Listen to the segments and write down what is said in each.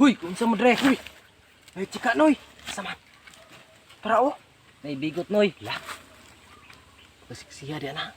Huy, unsa mo dre? Huy. Ay, chika noy. Sama. Tara oh. Naibigot noy. La. Pasiksiya di ana.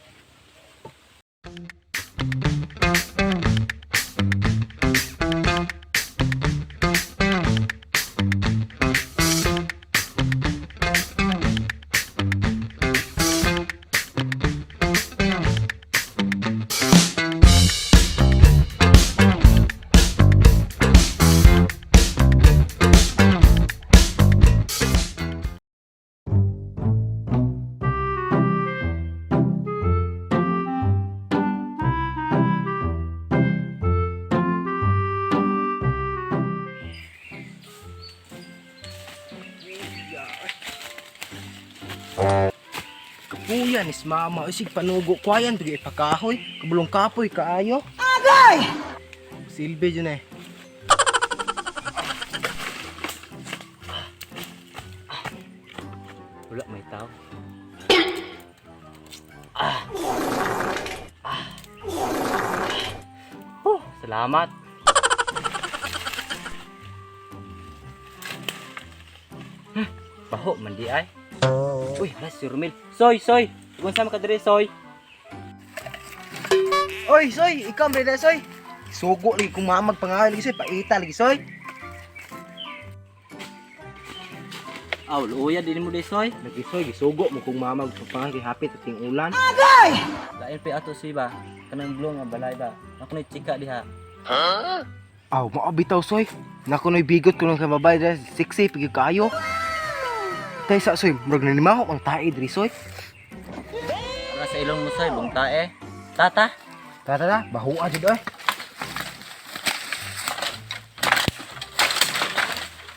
Kapuya ni mama isig panugo kwayan pigi ipakahoy, kabulong kapoy kaayo. Agay! Silbi jud eh. Wala may tao. Oh, salamat. Baho man di ay. Uy, hala si Romel. Soy, soy. Kung saan ka diri, soy? Oy, soy, ikaw man soy. Sugo lagi kung mamag pangahoy lagi soy, paita lagi soy. Aw, luya din mo di, soy. Lagi soy, gisugo mo kung mamag pangahoy kay hapit ating ulan. Lain pa ato soy ba? Kanang blong nga balay ba? Ako na chika diha. Aw, mao bitaw soy. Nako noy bigot ko nang sa babae dre, sexy pigi kaayo. Tay sa soy, murag nanimahok ang tae diri soy. Para sa ilong mo soy, bung tae. Tata. Tara tara, bahua jud oy.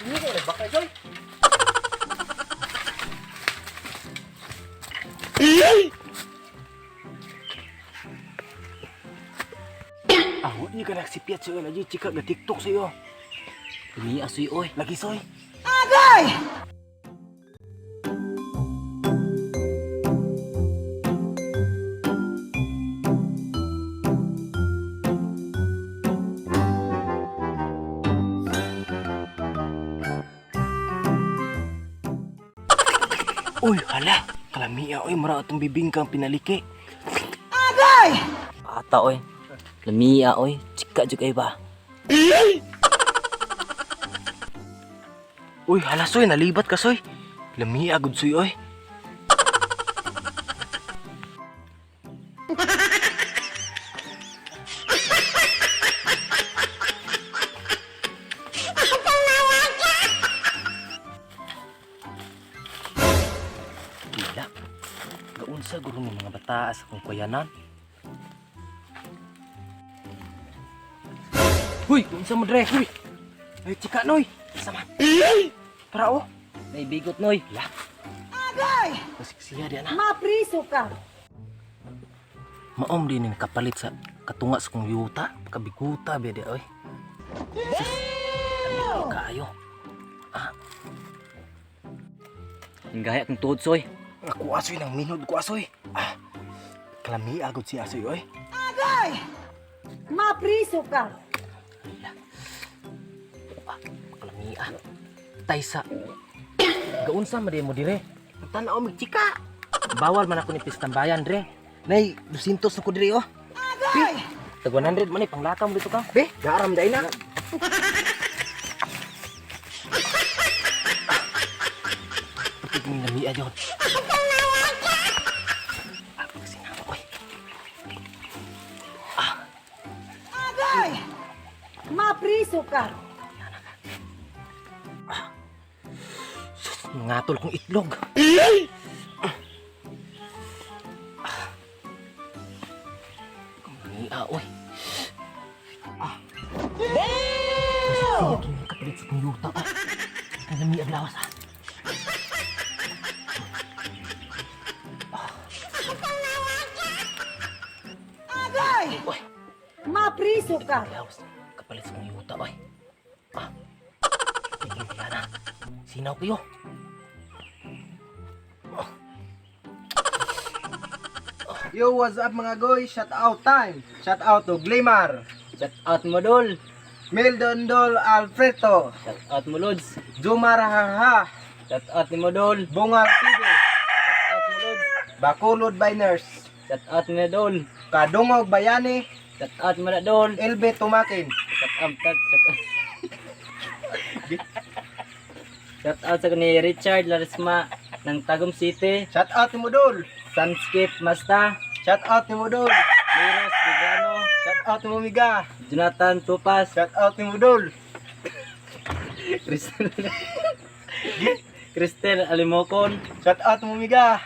Ini ko bakay soy. Ah, wala niyo ka nagsipiyat sa'yo. Lagi, chika na TikTok sa'yo. Tumi asoy oy. Lagi, soy. Uy, hala. Kalamia, oy, mara atong bibingkang pinaliki. Ata oy. Lamia oy, chika jud kay ba. Uy, hala, soy, nalibat ka, soy. Lamia, gud soy, oy. Dila. Gaunsa guro ng mga bataa sa kong kuyanan. Huy, gaunsa mo dre? Huy. Ay, chika noy. Sama. Tara oh. Naibigot noy. La. Pasiksiya di ana. Mapriso ka. Maom din ni kapalit sa katunga sa kong yuta, pagkabiguta be di oy. Sus, dami kayo kaayo. Ang gaya kong tuod soy. Ako asoy nang minod ko asoy. Ah. Kalami agad si asoy oy. Mapriso ka. Ah, kalami ah. Taysa. Gaunsa man di mo dire. Tan-aw mig chika. Bawal man ako ni pistambayan dire. Nay, 200 na ko dire oh. Tag 100 man ni panglakaw mo dito ka. Be, gaaram dai na. Pagiging lamia jud. Ah, pagsinama oy. Mapriso ka. Sus, nangatol kong itlog. Lamia oy. Ah. Siya kini kapalit sa kong yuta. Ah. Ang lamia ang lawas ah. Oy, Mapriso ka. lawas. Kapalit sa kong yuta oy. Ah. Tingin kaya na. Sinaw kayo. Yo, what's up mga goy? Shout out time! Shout out to Glimar, Shout out mo dol. Mildon Dol Alfredo. Shout out mo, Lods. Jumar Haha. Shout out ni mo, Dol. Bungal TV. Shout out mo, Lods. Bakulod by Nurse. Shout out ni Dol. Kadungog Bayani. Shout out mo na, Dol. LB Tumakin. Shout out, shout out. Shout out sa ni Richard Larisma ng Tagum City. Shout out ni Mudol. Sunscape Masta. Shout out ni Mudol. Miros Bigano. Shout out ni Mumiga. Jonathan Tupas. Shout out ni Mudol. Cristel Cristel Alimocon. Shout out Mumiga.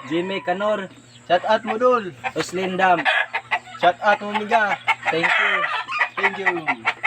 Jimmy Canor. Shout out Mudol. Oslin Dam. Shout out Mumiga. Thank you. Thank you.